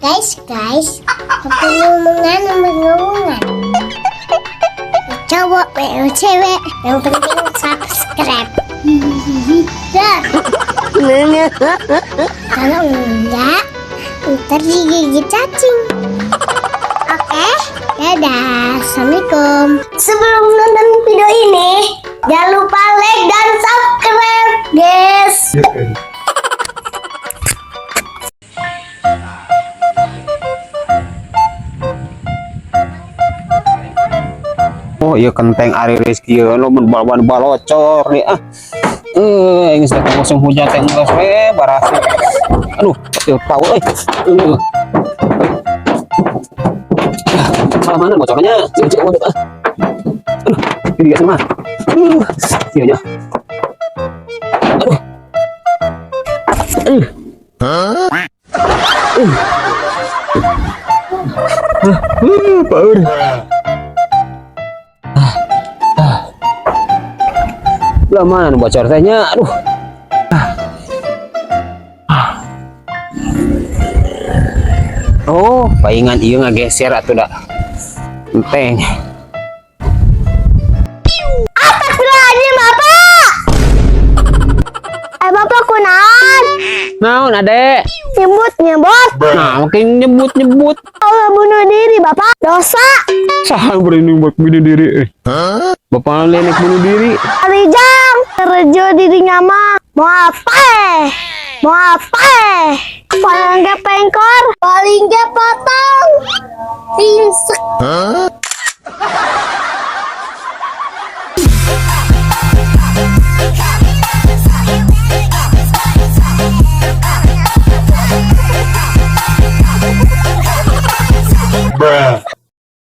Guys, guys, pengumuman, pengumuman. Cowok, cewek, yang penting subscribe. Dah. Kalau enggak, ntar digigit cacing. Oke, dadah. Assalamualaikum. Sebelum nonton video ini, jangan lupa like dan subscribe, guys. Oh iya, kenteng ari rezeki lo mun bal balocor nih ah. Eh, geus datang musim hujan teh geus we barasi. Aduh, teu tahu euy. Eh. Salah mana bocornya? Cek cek ah. Aduh, ini dia sama. Aduh, iya nya. Aduh. Aduh. Uh. Paur. Belah mana nu bocor teh nya? Aduh. Ah. Oh, paingan ieu ngageser atuh da. Enteng. Astagfirullahaladzim, Bapak. Eh, Bapak kunaon? Naon, Adek? Nyebut, nyebut. Nah, makin nyebut-nyebut. Allah, bunuh diri, Bapak. Dosa. Saha berani buat bunuh diri? Eh. Bapak lenek bunuh diri. Arijang, rejo dirinya mah. Mau apa? Eh? Mau apa? Eh? Paling gak pengkor, paling gak potong. Ringsek. Bruh.